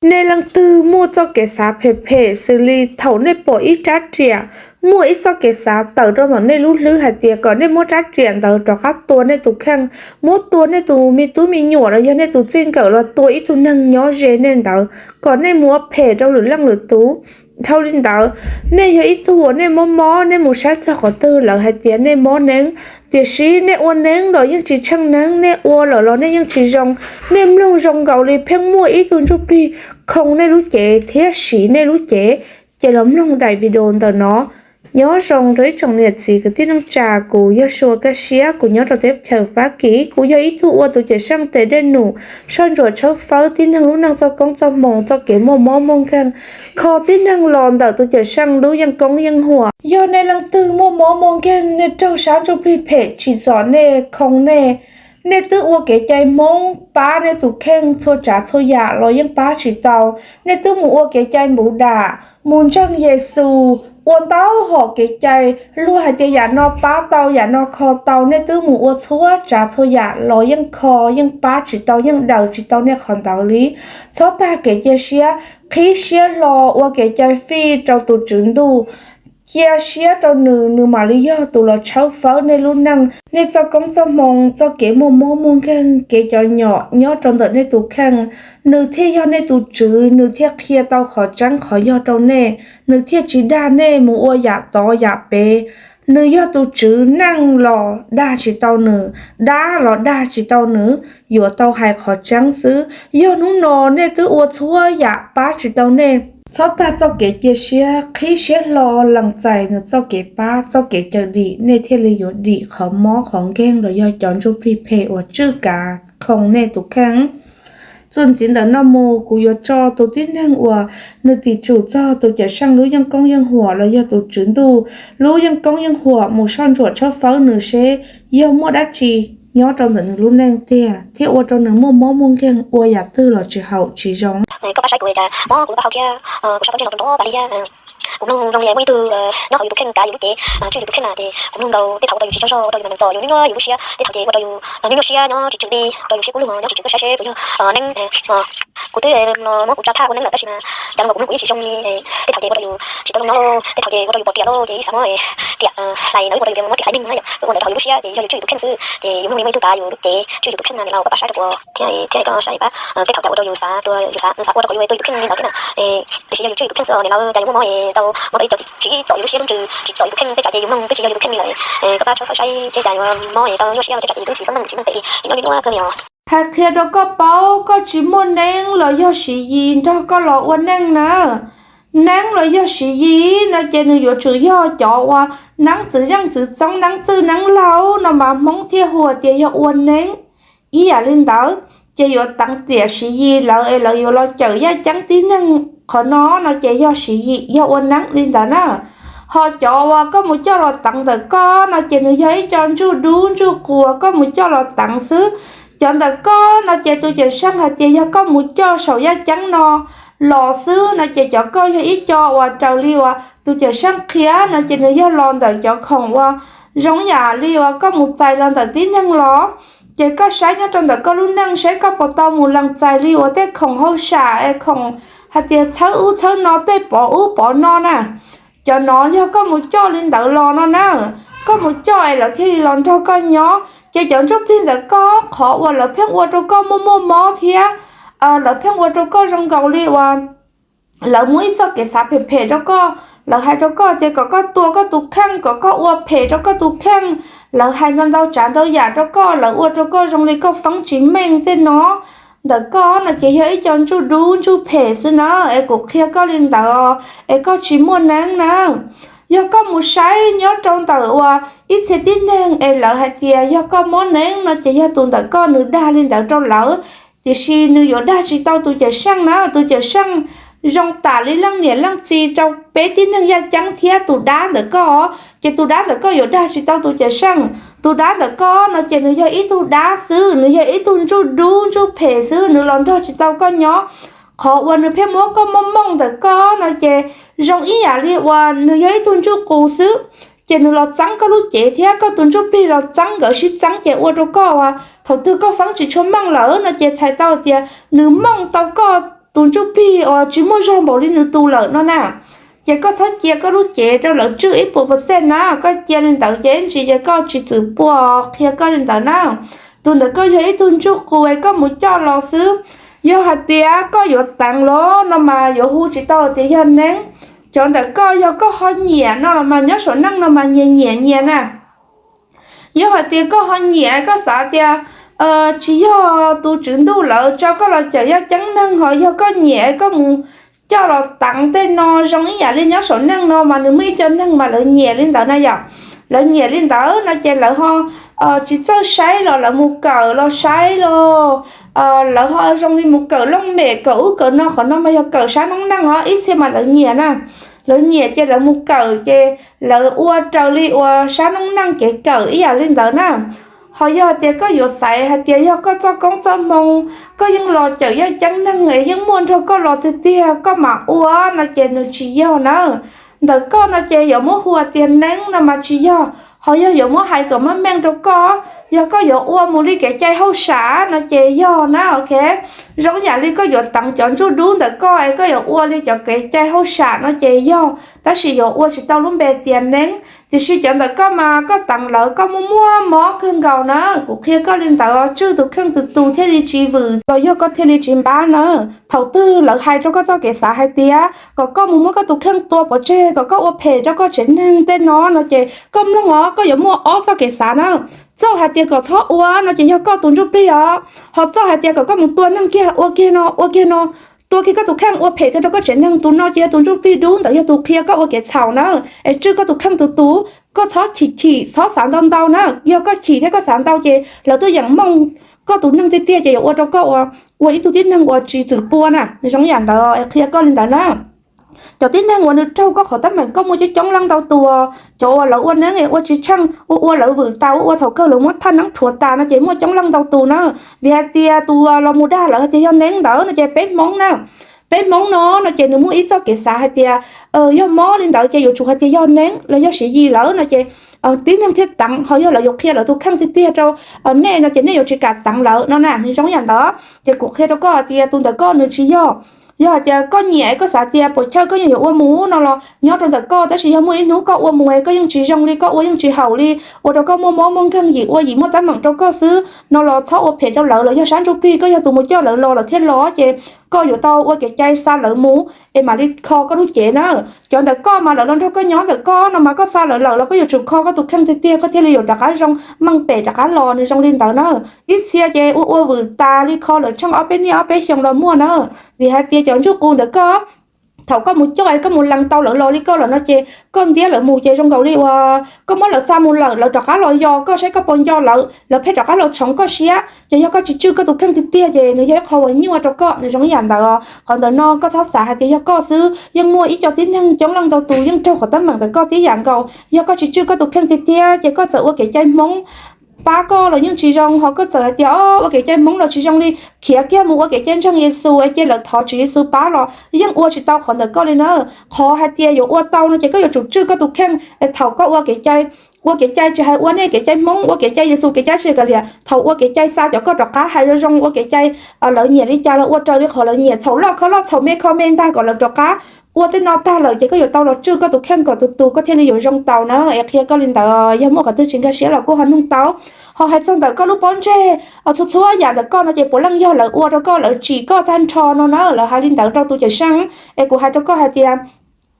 Nej leej twg muaj txoj kev xav phem phem xws li thaum nej pom ib rab riam, muaj ib txoj kev xav tawm rau ntawm nej lub hlwb hais tias kom nej muab rab riam ntawd rov qab tua nej tus kheej, muab tua nej tus me tub me nyuam los yog nej tus txij nkawm los tua ib tug neeg nyob ze nej ntawd, kom nej mus ua phem rau lwm leej lwm tus. Dhau li ntawd, nej yog ib tug uas nej mob mob, nej mus saib txog qhov twg lawv hais tias nej mob neeb, tiam sis nej ua neeb los yeej tsis tsheej neeb, nej ua lawm los nej yeej tsis zoo. Nej mloog zoo nkaus li pheej muaj ib tug ntsuj plig khoo nej lub cev thiab siv nej lub cev, ces los mloog daim video ntawm no. Nyob zoo rau ib tsoom niam txiv kwv tij neej tsa, kuv yog Sua Kaj Siab, kuv nyob rau teb chaws Fab Kis. Kuv yog ib tug ua tus cawm seej tes dej num, soj ntsuam tshawb fawb tib neeg lub neej txoj koob txoj hmoo, txoj kev muaj mob muaj nkeeg, kho tib neeg los ntawm tus cawm seej lub yeej koob yeej huam. Yog nej leej twg muaj mob muaj nkeeg, nej raug sab ntsuj plig phem tsim txom nej, khoo nej, nej twb ua kev cai Hmoob pab nej tus kheej txhua tsav txhua yam los yeej pab tsis tau. Nej twb mus ua kev cai Npuv Dam, mus ntseeg Yexus, ua ntau hom kev cai, luag hais tias yam no pab tau, yam no kho tau, nej twb mus ua txhua tsav txhua yam los yeej kho, yeej pab tsis tau, yeej daws tsis tau nej qhov ntawd li. Txhob tag kev cia siab, qhib siab hlo ua kev cai fij rau tus Tswv Ntuj. Cia siab rau nws, nws mam li yog tus los tshawb fawb nej lub neej, nej txoj koob txoj hmoo, txoj kev muaj mob muaj nkeeg, kev cov nyom nyob rau ntawm nej tus kheej. Nws thiaj yog nej tus Tswv, nws thiaj qhia tau qhov tseeb qhov yog rau nej, nws thiaj tsis dag nej mus ua yam tod yam pem. Nws yog tus Tswv, neeg los dag tsis tau nws, dab los dag tsis tau nws, yuav tau hais qhov tseeb xwb. Yog hnub no nej twb ua txhua yam pab tsis tau nej, txhob tag txoj kev cia siab, qhib siab hlo lees txais nws txoj kev pab, txoj kev cawm dim, nej thiaj li yuav dim qhov mob qhov nkeeg los yog cov ntsuj plig phem uas tswj kav khoo nej tus kheej. Txuas ntxiv ntawm no mus kuv yuav tso tus tib neeg uas nws tim tsum txog tus cawm seej lub yeej koob yeej huam los yog tus Tswv Ntuj lub yeej koob yeej huam mus soj ntsuam tshawb fawb nws seb yog muaj dab tsi nyob rau ntawm nws lub neej tiag thiab ua rau nws muaj mob muaj nkeeg, ua yam twg los tsis haum tsis zoo. Koj pab saib kuv cas mob kuv lub taub hau thiab kuv sab koj ntsej no rau nrov tas li thiab. Kuv mloog zoo li muaj ib tug nyob hauv yus tus kheej kav yus lub cev, tswj yus tus kheej na, ces kuv mloog nkaus tej thaum ua rau yus tsis tsaug zog, ua rau yus nyob ntxov yus nyuaj nyuaj siab, tej thaum ces ua rau yus nyuaj nyuaj siab nyob tsis tswm li, rau yus siab kub lug mas nyob tsis tswm koj saib puas yog neeb. Kuv twb muab kuv tsa thaj ua neeb lawm tab sis mas cas los kuv mloog kuv yeej tsis zoo li. Tej thaum ces ua rau yus tsis tau zoo nyob lauj, tej thaum ces ua rau yus pom riam lauj, ces ib xav muab riam hlais ntawd ua rau yus tias muab riam hlais neeg na yom. Kuv ua ntawd rau hauv yus lub siab ces yog yus tswj yus tus kheej xwb, ces yus mloog li muaj ib tug kav yus lub cev tswj yus tus kheej na, niam laus koj pab saib rau kuv thiab, thiab koj saib pab tej thaum cas ua rau yus xav tua, yus xav, nws xav ua rau kom yus tua yus tus kheej li ntawd thiab na. Tiam sis yog yus tswj yus tus kheej xwb os niam laus, cas yus muaj mob es tau muab tau ib co txiv tsim txom yus lub siab lub ntsws, tsim txom yus tus kheej tej tsam ces yus mloog twb tsis yog yus tus kheej li lawm. Koj pab tshawb fawb saib thiab cas yuav mob es tau nyuaj siab tej tsam ces yus twb tsis txhob mloog tsis mloog pem li, ib no li nuav kawg li os. Hais qhia rau koj paub, koj tsis muaj neeb los yog Siv Yis nrog koj los ua neej na. Neeb los yog Siv Yis no ces nws yuav tsum yog cov uas neeb txwv zeej txwv txoob, neeb txwj neeb laug no mas Hmoob thiaj hu tias yog ua neeb. Ib yam li ntawd, ces yuav teev tiam Siv Yis lawv es lawv yuav los cawm yaj ceeb tib neeg. Qhov no no ces yog Siv Yis yog ua neeb li ntawd na. Ho cov uas koj mus coj los teev ntawm koj no ces nws yog ib co ntsuj dub ntsuj quas koj mus coj los teev xwb. Cov ntawm koj no ces tus cawm seej hais tias yog koj mus coj saum yaj ceeb no los xwb no ces cov koj yog ib co uas raws li uas tus cawm seej qhia no ces nws yog los ntawm cov khoom uas zoo yam li uas koj mus txais los ntawm tib neeg los. Ces koj saib nyob rau ntawm koj lub neej saib koj puas tau mus lees txais li uas tej khoom hauj sam es khoom hais tias txhawb ub txhawb no, tej pov ub pov no na. Cov no yog koj mus coj li ntawd los no na, koj mus coj es lawv thiaj li los nrog koj nyob. Ces cov ntsuj plig ntawm koj qhov uas lawv pheej ua rau koj muaj muaj mob thiab lawv pheej ua rau koj zoo nkaus li uas lawv muaj ib txoj kev xav phem phem rau koj, lawv hais rau koj tias kom koj tua koj tus kheej, kom koj ua phem rau koj tus kheej, lawv hais ntau ntau tsav ntau yam rau koj, lawv ua rau koj zoo li koj feeb tsis meej tej no. Ntawm koj no ces yog ib co ntsuj dub ntsuj phem xwb na, es kuv qhia koj li ntawd es koj tsis muaj neeb na. Yog koj mus saib nyob rau ntawm uas ib txhia tib neeg es lawv hais tias yog koj mob neeb no ces yog tus ntawm koj nws dag li ntawd rau lawv. Tiam sis nws yuav dag tsis tau tus cawm seej na, tus cawm seej zoo tam li leej niam leej txiv rau peb tib neeg yaj ceeb thiab tus dab ntawm koj, ces tus dab ntawm koj yuav dag tsis tau tus cawm seej. Tus dab ntawm koj no ces nws yog ib tug dab xwb, nws yog ib tug ntsuj dub ntsuj phem xwb, nws los nrog tsis tau koj nyob. Qhov uas nws pheej muab koj mooj mooj ntawm koj no ces zoo ib yam li uas nws yog ib tug ntsuj qus xwb. Ces nws los txeeb koj lub cev thiab koj tus ntsuj plig los txeeb, nkawd sib txeeb ces ua rau koj uas thaum twg koj feeb tsis tshua meej lawm no ces txhais tau tias nws mooj tau koj tus ntsuj plig uas tsis muaj zog npaum li nws tus lawm no na. Ces koj txhob cia koj lub cev rau lawv tswj ib puas percent na, koj cia li ntawd ces ib ntsis ces koj tsis txwm pua, qhia koj li ntawd na. Tus ntawm koj yog ib tug ntsuj qus es koj mus coj los xwb. Yog hais tias koj yuav teev los no mas yuav hu tsis tau tias yog neeb. Cov ntawm koj yog koj ho nyiam no los mas nyob saum neej no mas nyias nyiam nyias na. Yog hais tias koj ho nyiam, koj xav tias tsis yog tus tswv ntuj lawv tso koj los cawm yaj ceeb neeg ho yog koj nyiam koj mus coj los teev tej no zoo ib yam li nyob saum neej no mas nws muaj ib co neeg mas lawv nyiam li ntawd na yom. Lawv nyiam li ntawd no ces lawv ho tsis txawj saib los lawv mus kawm los saib los lawv ho zoo li mus kawm looj mem kawm ub kawm no, qhov no mas yog kawm sab noob neej os, ib txhia mas lawv nyiam na. Lawv nyiam ces lawv mus kawm ces lawv ua raws li uas sab noob neej kev kawm ib yam li ntawd na. Ho yog tias koj yuav xaiv hais tias yog koj txoj koob txoj hmoo, koj yeej los cawm yaj ceeb neeg es yeej muaj nrog koj los tiag tiag koj mam ua no ces nws tsis yog na. Ntawm koj no ces yuav muab hu tias neeb no mas tsis yog, ho yog yuav muab hais kom meej meej rau koj, yog koj yuav ua mus li kev cai hauj sam no ces yog na, ok. Zoo yam li koj yuav teev cov ntsuj dub ntawm koj es koj yuav ua li cov kev cai hauj sam no ces yog, tab sis yuav ua tsis tau lub npe tias neeb. Tiam sis cov ntawm koj mas koj teev lawv koj muaj muaj mob kawg nkaus na, kuv qhia koj li ntawd tswj tus kheej tus tus thiaj li tsis vwm los yog koj thiaj li tsis npab na. Thaum twg lawv hais rau koj txoj kev xav hais tias kom koj mus muab koj tus kheej tua pov tseg kom koj ua phem rau koj tsev neeg tej no no ces koj mloog os, koj yuav muaj ob txoj kev xav na. Txoj hais tias kom txhob ua no ces yog koj tus ntsuj plig os, ho txoj hais tias kom koj mus tua neeg kiag ua kiag no ua kiag no, tua kiag koj tus kheej ua phem kiag rau koj tsev neeg, tus no ces yog tus ntsuj plig dub ntawd yog tus qhia koj ua kev txhaum na, es tswj koj tus kheej tus tus, koj txhob chim chim txhob xav ntau ntau na, yog koj chim thiab koj xav ntau ces lawv tuaj yeem mooj koj tus neeg tiag tiag ces yuav ua rau koj ua ib tug tib neeg uas tsis txwm pua na, zoo yam ntawd es qhia koj li ntawd na. Cov tib neeg uas nws raug koj qhov teeb meem koj muaj coob coob leej ntau tus, cov uas lawv ua neeb es ua tsis tsheej, ua ua lawv vwm tas, ua ua thaum kawg lawv muab thaj neeb rhuav tas no ces muaj coob leej ntau tus na. Vim hais tias tus los mus dag lawv hais tias yog neeb ntawd no ces peb Hmoob na, peb Hmoob no no ces nws muaj ib txoj kev xav hais tias yog mob li ntawd ces yuav tsum hais tias yog neeb los yog siv yis lawm no ces tib neeg thiaj teev, ho yog lawv yuav qhia lawv tus kheej tiag tiag rau nej no ces nej yuav tsis kam teev lawv no na, nws zoo yam ntawd. Ces kuv qhia rau koj tias tus ntawm koj nws tsis yog. Yog hais tias koj nyiam koj xav tias puas chawj koj yeej yuav ua mus no los nyob rau ntawm koj, tab sis yog muaj ib hnub koj ua mus es koj yeej tsis zoo li, koj ua yeej tsis haum li, ua rau koj muaj mob muaj nkeeg yim ua yim muaj teeb meem rau koj xwb no los txhob ua phem rau lawv, los yog sab ntsuj plig koj yog tus mus coj lawv los lawv thiaj los ces koj yuav tau ua kev cai xa lawv mus es mam li kho koj lub cev na. Cov ntawm koj mas lawv los nrog koj nyob ntawm koj no mas koj xa lawv lawm los koj yuav tsum kho koj tus kheej tiag tiag koj thiaj li yuav rov qab zoo meej pem rov qab los, nws zoo li ntawd na. Ib txhia ces ua ua vwm tas li kho lawv tsheej ob peb niaj ob peb xyoo los muaj na. Vim hais tias cov ntsuj qus ntawm koj, thaum koj mus coj es koj mus lees tau lawv los li koj lawm no ces koj ntiab lawv mus ces zoo nkaus li uas koj muab lawv xa mus lawm, lawv rov qab los yos koj saib koj puas nco lawv, lawv pheej rov qab los tshoov koj siab. Ces yog koj tsis tswj koj tus kheej tiag tiag ces nws yog ib qho uas nyuaj rau koj, nws zoo ib yam ntawd. Qhov ntawm no koj txhob xav hais tias yog koj xwb, yeej muaj ib co tib neeg coob leej ntau tus yeej raug qhov teeb meem ntawm koj tib yam nkaus. Yog koj tsis tswj koj tus kheej tiag tiag ces koj txawm ua kev cai Hmoob pab koj los yeej tsis zoo, ho koj txawm hais tias o ua kev cai Hmoob los tsis zoo li, khiav kiag mus ua kev cai ntseeg Yexus es cia lawv thov Tswv Yexus pab los yeej ua tsis tau qhov ntawm koj li na. Qhov hais tias yuav ua tau no ces koj yuav tsum tswj koj tus kheej es thaum koj ua kev cai, ua kev cai tsis hais ua nej kev cai Hmoob, ua kev cai Yexus kev cai tsis hais kav liam, thaum ua kev cai xa cov koj rov qab hais zoo zoo, ua kev cai lawv nyiam li cas los ua raws li qhov lawv nyiam, txhaum loj kho loj, txhaum me kho me ntag kom lawv rov qab. Ua tej no tag lawm ces koj yuav tau los tswj koj tus kheej kom tus tus koj thiaj li yuav zoo tau na. Es qhia koj li ntawd, yog muaj qhov twg tsis nkag siab los kuj ho nug tau. Ho hais txog ntawm koj lub pob ntseg, txhua txhua yam ntawm koj no ces puav leej yog lawv ua rau koj, lawv tsim koj tag nrho no na, lawv hais li ntawd rau tus cawm seej. Es kuv hais rau koj hais tias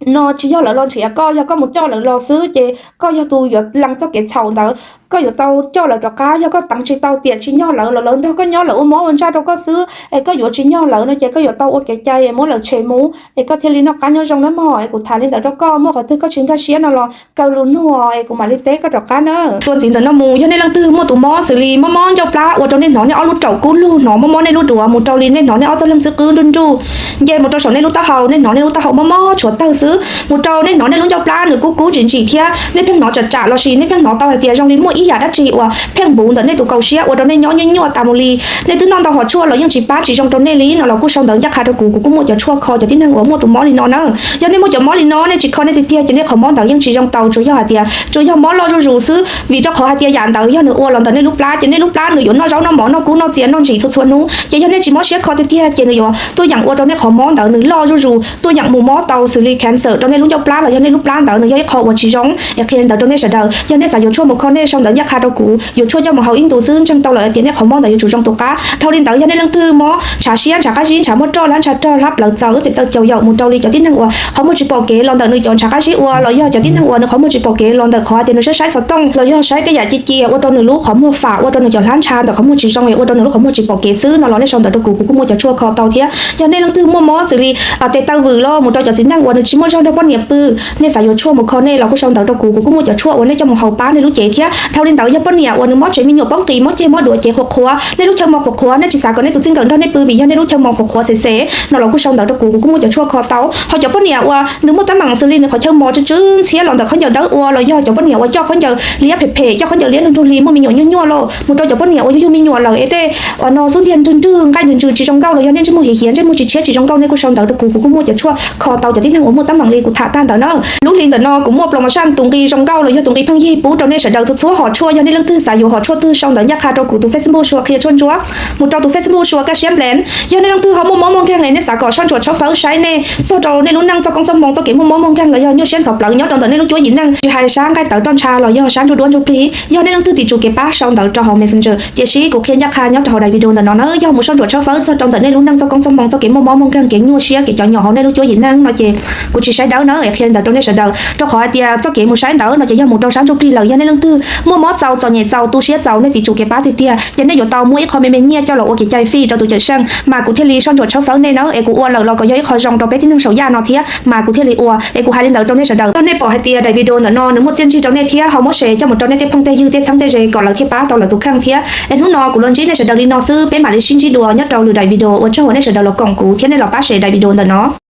no tsis yog lawv los nrhiav koj, yog koj mus coj lawv los xwb ces koj yog tus yuav lees txoj kev txhaum ntawd, koj yuav tau coj lawv rov qab. Yog koj teev tsis tau tiam tsim nyog lawv los lawv nrog koj nyob, lawv ua mob ua ntsaj rau koj xwb es koj yuav tsim nyog lawv no ces koj yuav tau ua kev cai es muab lawv tshem mus es koj thiaj li noj qab nyob zoo nawb mog. Es kuv tham li ntawd rau koj, muaj qhov twg koj tsis nkag siab no los kaw lus nug es kuv mam li teb koj rov qab na. Tuaj ntxiv ntawm no mus, yog nej leej twg muaj tus mob xws li mob mob ncauj plab ua rau nej hnov nej ob lub raum kub lug, hnov mob mob nej lub duav, mus rau li nej hnov nej ob txoj leeg xwb qwb nruj nruj, nce mus rau saum nej lub taub hau, nej hnov nej lub taub hau mob mob tshuav tawg xwb, mus rau nej hnov nej lub ncauj plab nws kub kub ntsim ntsim thiab nej pheej hnov tsam tsam lossis nej pheej hnov tau hais tias zoo li muaj ib yam dab tsi uas pheej npuv ntawm nej tus kaus siab ua rau nej nyob nyuaj nyuaj tas mus li. Nej twb noj ntau hom tshuaj los yeej tsis pab tsis zoo rau nej li no los kuj sau ntawv ncaj qha rau kuv, kuv kuj muaj cov tshuaj kho cov tib neeg uas muaj tus mob li no na. Yog nej muaj cov mob li no nej tsis kho nej tiag tiag ces nej qhov mob ntawd yeej tsis zoo tau, tsuas yog hais tias tsuas yog mob loj zuj zus xwb, vim rau qhov hais tias yam ntawd yog nws ua los ntawm nej lub plab ces nej lub plab nws yuav noj zaub noj mov noj kub noj txias noj ntsim txhua txhua hnub. Ces yog nej tsis mob siab kho tiag tiag ces nws yuav tuaj yeem ua rau nej qhov mob ntawd nws loj zuj zus tuaj yeem mus mob tau xws li cancer rau nej lub ncauj plab los yog nej lub plab ntawd nws yog ib qho uas tsis zoo. Es qhia li ntawd rau nej sawv daws, yog nej xav yuav tshuaj mus kho nej sau ntawv ncaj qha rau kuv, yuav tshuaj coj mus haus ib ntus xwb ntseeg tau lawm tias nej qhov mob ntawd yuav tsum zoo tus qab. Dhau li ntawd yog nej leej twg mob ntshav siab ntshav qab zib ntshav muaj roj hlab ntshav rog hlab plawv txaws ub tes taw caus yaum mus rau li cov tib neeg uas qhov muag tsis pom kev los ntawm nws cov ntshav qab zib ua los yog cov tib neeg uas nws qhov muag tsis pom kev los ntawm qhov hais tias nws saib saib xov tooj los yog saib tej yam cia cia ua rau nws lub qhov muag fam ua rau nws cov hlab ntsha ntawm qhov muag tsis zoo es ua rau nws lub qhov muag tsis pom kev xwb no los nej sau ntawv rau kuv, kuv kuj muaj cov tshuaj kho tau thiab. Yog nej leej twg muaj mob xws li tes taw vwm los mus rau cov txiv neej uas nws tsis muaj zog nrog poj niam pw, nej xav yuav tshuaj mus kho nej los kuj sau ntawv rau kuv, kuv kuj muaj cov tshuaj uas nej coj mus haus pab nej lub cev thiab. Dhau li ntawd yog poj niam uas nws mob tsev me nyuam poob qis mob ceg mob duav cev qhuav qhuav, nej lub chaw mos qhuav qhuav nej tsis xav kom nej tus txij nkawm nrog nej pw vim yog nej lub chaw mos qhuav qhuav xem xem no los kuj sau ntawv rau kuv, kuv kuj muaj cov tshuaj kho tau. Ho cov poj niam uas nws muaj teeb meem xws li nws qhov chaw mos tsw tsw ntxhiab los ntawm khaub ncaws dawb ua los yog cov poj niam uas coj khaub ncaws liab phem phem coj khaub ncaws liab nrug nrug hli muaj me nyuam nyuaj nyuaj los mus rau cov poj niam uas yug yug me nyuam lawm es tej uas no xub ntiag nrwg nrwg nqaij ntsws ntsws tsis zoo nkauj los yog nej ntsej muag hiav hiav ntsej muag tsis tshiab tsis zoo nkauj nej kuj sau ntawv rau kuv, kuv kuj muaj cov tshuaj kho tau cov tib neeg uas muaj teeb meem li kuv tham tag ntawd na. Lub hlis ntawm no kuv muaj plomo saj tus nqi zoo nkauj los yog tus nqi pheej yig pub rau nej sawv daws txhua txhua hom tshuaj. Yog nej leej twg xav yuav hom tshuaj twg sau ntawv ncaj qha rau kuv tus Facebook Sua Qhia Tshuaj Ntsuab mus rau tus Facebook Sua Kaj Siab Nplees. Yog nej leej twg ho muaj mob muaj nkeeg es nej xav kom soj ntsuam tshawb fawb saib nej txog rau nej lub neej txoj koob txoj hmoo txoj kev muaj mob muaj nkeeg los yog nyuaj siab ntxhov plawv nyob rau ntawm nej lub cuab yim neej, tsis hais sab nqaij tawv roj ntsha los yog sab ntsuj duab ntsuj plig, yog nej leej twg tim tsum kev pab sau ntawv rau hauv Messenger, tiam sis kuv qhia ncaj qha nyob rau hauv daim video ntawm no na. Yog mus soj ntsuam tshawb fawb txog rau ntawm nej lub neej txoj koob txoj hmoo txoj kev muaj mob muaj nkeeg kev nyuaj siab kev cov nyom hauv nej lub cuab yim neej no ces kuv tsis saib dawb na es qhia ntawd rau nej sawv daws, rau qhov hais tias txoj kev mus saib ntawd no ces yog mus rau sab ntsuj plig lawm. Yog nej leej twg muaj mob txaus txom nyem txaus tu siab txaus nej tim tsum kev pab tiag tiag ces nej yuav tau muab ib qho me me nyiaj coj los ua kev cai fij rau tus cawm seej, mas kuv thiaj li soj ntsuam tshawb fawb nej na es kuv ua lawm los kom yog ib qho zoo rau peb tib neeg saum yaj no thiab mas kuv thiaj li ua. Es kuv hais li ntawd rau nej sawv daws, yog nej pom hais tias daim video ntawm no nws muaj txiaj ntsig rau nej thiab ho muab share coj mus rau nej tej phooj tej ywg tej txheeb tej ze kom lawv thiaj pab tau lawv tus kheej thiab. Es hnub no kuv los ntsib nej sawv daws li no xwb, peb mam li sib ntsib dua nyob rau lwm daim video, ua tsaug uas nej sawv daws los koom kuv thiab nej los pab share daim video ntawm no.